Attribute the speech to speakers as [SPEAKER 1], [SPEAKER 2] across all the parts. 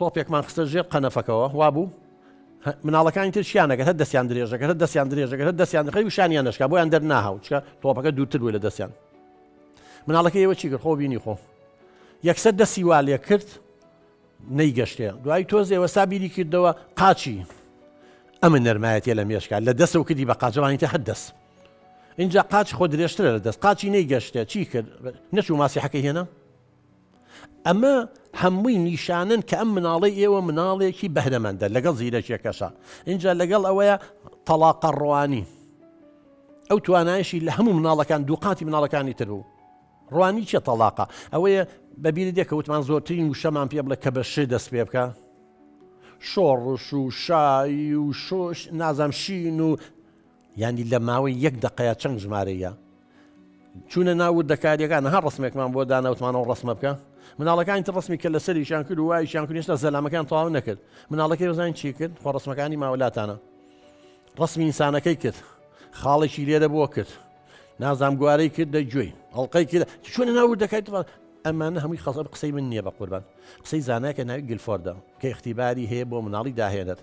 [SPEAKER 1] تۆپێکمان خستە ژێر قەنەفەکەوە وابوو مناڵەکانی تر چیان ئەکرد هەر دەستیان درێژەکە هەر دەستیان درێژەکە هەر دەستیان خەی وشانیان نەشکا بۆیان دەرناهاو چکە تۆپەکە دوورتر بوو لە دەستیان مناڵەکە ئێوە چی کرد خۆ بینی خۆ یەکسەر دەستی وا لێ کرد نەیگەشتێ دوای تۆزێ وەسا بیری کردەوە قاچی ئەمە نەرمایەتە لە مێشکا لە دەسەوە کردی بە قاچەوانی تە هەر دەست اینجا قاچ خۆ درێژترە لە دەست قاچی نەیگەشتێ چی کرد نەچوو ماسیحەکەی هێنا ئەمە هەمووی نیشانەن کە ئەم مناڵەی ئێوە مناڵێکی بەهرەمەندە لەگەڵ زیرەکیەکەشا اینجا لەگەڵ ئەوەیە تەڵاقە ڕوانی ئەو توانایشی لە هەموو مناڵەکان دووقاتی مناڵەکانی تر بوو ڕوانی چیە تەڵاقە ئەوەیە بەبیری دێ کە وتمان زۆرترین وشەمان پێ بڵێ کە بە ش دەست پێ بکە شۆڕش و شایی و شۆش نازام شین و یانی لە ماوەی یەک دەقەیا چەند ژمارەیە چوونە ناو وردەکاریەکان ها ڕسمێکمان بۆ داناوتمانەوە ڕسمە بکە مناڵەکانی تر ڕسمی کە لەسەریشان کرد و وایشان کرد هێشتا زەلامەکان تەواو نەکرد مناڵەکەی وزان چی کرد خۆ ڕسمەکانی ماولاتانە ڕسمی ئینسانەکەی کرد خاڵێکی لێرە بۆ کرد نازام گوارەی کرد دە گوێی ئەڵلقەی کرد چۆنە ناو وردەکای ئەمانە هەمووی خەزەب قسەی من نییە بە قوربان قسەی زانایکە ناوی گلفۆردە کە اختیباری هەیە بۆ مناڵی داهێنەر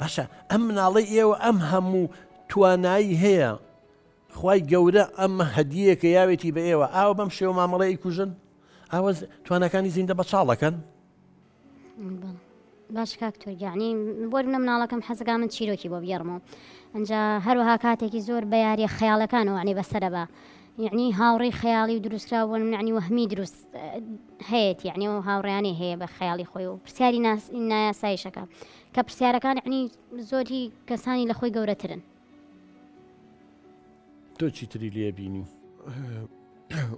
[SPEAKER 1] باشە ئەم مناڵەی ئێوە ئەم هەموو توانایی هەیە خوای گەورە ئەم هەدیەکە یاوێتی بە ئێوە ئاوە بەم شێوە مامەڵەی کوژن ئاوە توانەکانی زیندە بە چاڵەکەن
[SPEAKER 2] باش کاک تۆ یعنی بۆ منە مناڵەکەم حەزگا من چیرۆکی بۆ بگێڕمەوە ئەجا هەروەها کاتێکی زۆر بە یاریە خەیاڵەکانەوە عنی بەسەرە بە یعنی هاوڕێی خەیاڵی و دروستکراو بۆ یعنی وەهمی دروست هەیەتی یعنی و هاوڕیانی هەیە بە خەیاڵی خۆی و پرسیاری نایاسایشەکە کە پرسیارەکان یعنی زۆری کەسانی لە خۆی گەورەترن.
[SPEAKER 1] تۆ چیتری لێ بینی؟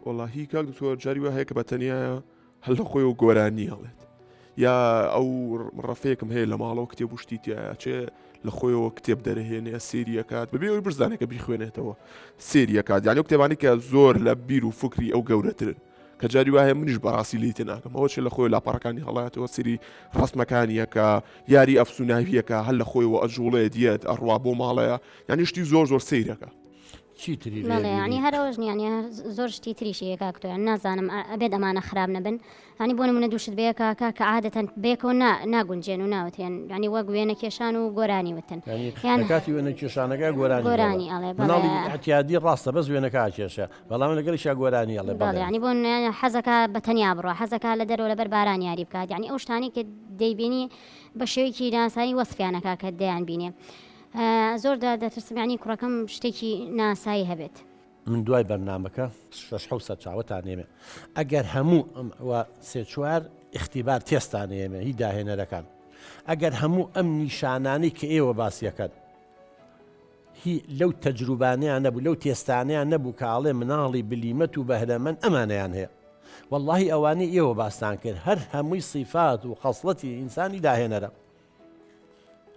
[SPEAKER 3] وەڵاهی کاک دکتۆر جاری وا هەیە کە بە تەنیایە هەر لە خۆی و گۆرانی هەڵێت یا ئەو ڕەفەیەکم هەیە لە ماڵەوە کتێب و شتی تایە چێ لە خۆیەوە کتێب دەرهێنێ سێریەکات بەبێ ئەوی بزانێت کە بیخوێنێتەوە سێریەکات یان ئەو کتێبانی کە زۆر لە بیر و فکری ئەو گەورەترن کە جاری وایە منیش بەڕاستی لی تێناگەم ئەوە چێ لە خۆی لاپەڕەکانی هەڵاتەوە سری ڕسمەکانیەکە یاری ئەفسوناویەکە هەر لە خۆیەوە ئەجوڵێ دیەت ئەڕوا بۆ ماڵەیە یعنی شتی زۆر زۆر سەیرەکە
[SPEAKER 1] چی تری
[SPEAKER 2] بەڵێ ینی هەر ئەوەش نییە ینی هەر زۆر شتی تریشی هەیە کاک تۆیان نازانم ئەبێت ئەمانە خراپ نەبن ینی بۆ نمونە دوو شت بەیەکە کا کە عادەتەن بەیەکەوە نا ناگونجێن و ناوترێن ینی وەک وێنە کێشان و گۆرانی وتن
[SPEAKER 1] یان کاتی وێنە کێشانەکە گۆرانی
[SPEAKER 2] گۆرانی ئەڵێ
[SPEAKER 1] مناڵی اعتیادی ڕاستە بەس وێنەکە کێشە بەڵام لەگەڵیشا گۆرانی ئەڵێ بەڵێ
[SPEAKER 2] ینی بۆ حەزەکە بە تەنیا بڕۆ حەزەکە لە دەرەوە لەبەر باران یاری بکات ینی ئەو شتانی کە دەیبینی بە شێوەیەکی ناسایی وەسفیانەکە کە دەیان بینێ زۆر دەترسم یانی کوڕەکەم شتێکی ناسایی هەبێت.
[SPEAKER 1] من دوای بەرنامەکە شەش حەوت سەرچاوەتان ئێمێ ئەگەر هەموو ئەم وە سێ چوار ئیختیبار تێستان ئێمێ هی داهێنەرەکان ئەگەر هەموو ئەم نیشانانەی کە ئێوە باسیەکەن هی لەو تەجروبانەیان نەبوو لەو تێستانیان نەبوو کە ئاڵێ مناڵی بلیمەت و بەهرەمەند ئەمانەیان هەیە واللهی ئەوانەی ئێوە باستان کرد هەر هەمووی سیفات و خەسڵەتی ئینسانی داهێنەرە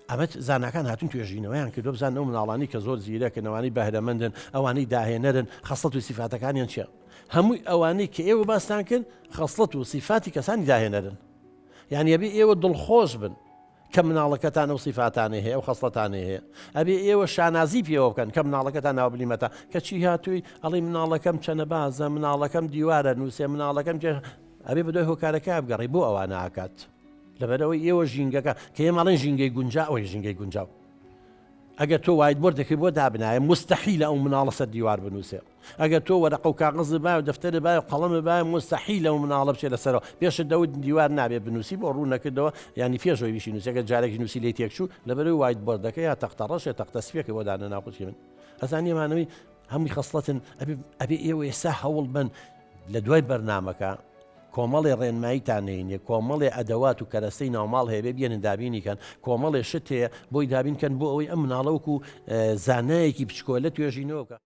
[SPEAKER 1] ئەمە زاناکان هاتون توێژینەوەیان کردوە بزانن ئەو مناڵانی کە زۆر زیرەکن ئەوانەی بەهرەمەندن ئەوانەی داهێنەرن خەسڵەت و سیفاتەکانیان چیە هەمووی ئەوانەی کە ئێوە باستان کرد خەسڵەت و سیفاتی کەسانی داهێنەرن یعنی ئەبێ ئێوە دڵخۆش بن کە مناڵەکەتان ئەو سیفاتانەی هەیە ئەو خەسڵەتانەی هەیە ئەبێ ئێوە شانازی پێوە بکەن کە مناڵەکەتان ناو بلیمەتە کەچی هاتووی ئەڵێ مناڵەکەم چەنەبازە مناڵەکەم دیوارە نووسێ مناڵەکەم ئەبێ بەدوای هۆکارەکە بگەڕی بۆ ئەوانە ئاکات لەبەرئەوەی ئێوە ژینگەکە کە ئێمە ئەڵێن ژینگەی گونجا ئەوەی ژینگەی گونجاو ئەگەر تۆ whiteboard ەکەی بۆ دابنایە مستحیلە ئەو مناڵە سەر دیوار بنووسێ ئەگەر تۆ وەرەقە و کاغەز بای و دەفتەر بای و قەڵەم بای مستحیلە ئەو مناڵە بچێ لەسەرەوە پێشت دەوت دیوار نابێ بنووسی بۆ ڕوو نەکردەوە ینی پێشەوەی بیشی نووسەکە جارێکی نووسی لێ تێکچوو لەبەرەوەی whiteboard ەکە یا تەختە ڕەشێ تەختە سپیەکە بۆ دانە ناقوچی من ئەزانی ئەمانەوەی هەمووی خەسڵەتن ئەبێ ئەبێ ئێوە ئێستا هەوڵ بن لە دوای بەرنامەکە کۆمەڵێ ڕێنماییتان نەینێ کۆمەڵێ ئەدەوات و کەرەستەی ناوماڵ هەیە بێ بێنن دابینی کەن کۆمەڵێ شت هەیە بۆی دابین کەن بۆ ئەوەی ئەم مناڵە وەکو زانایەکی بچکۆلە توێژینەوە بکە.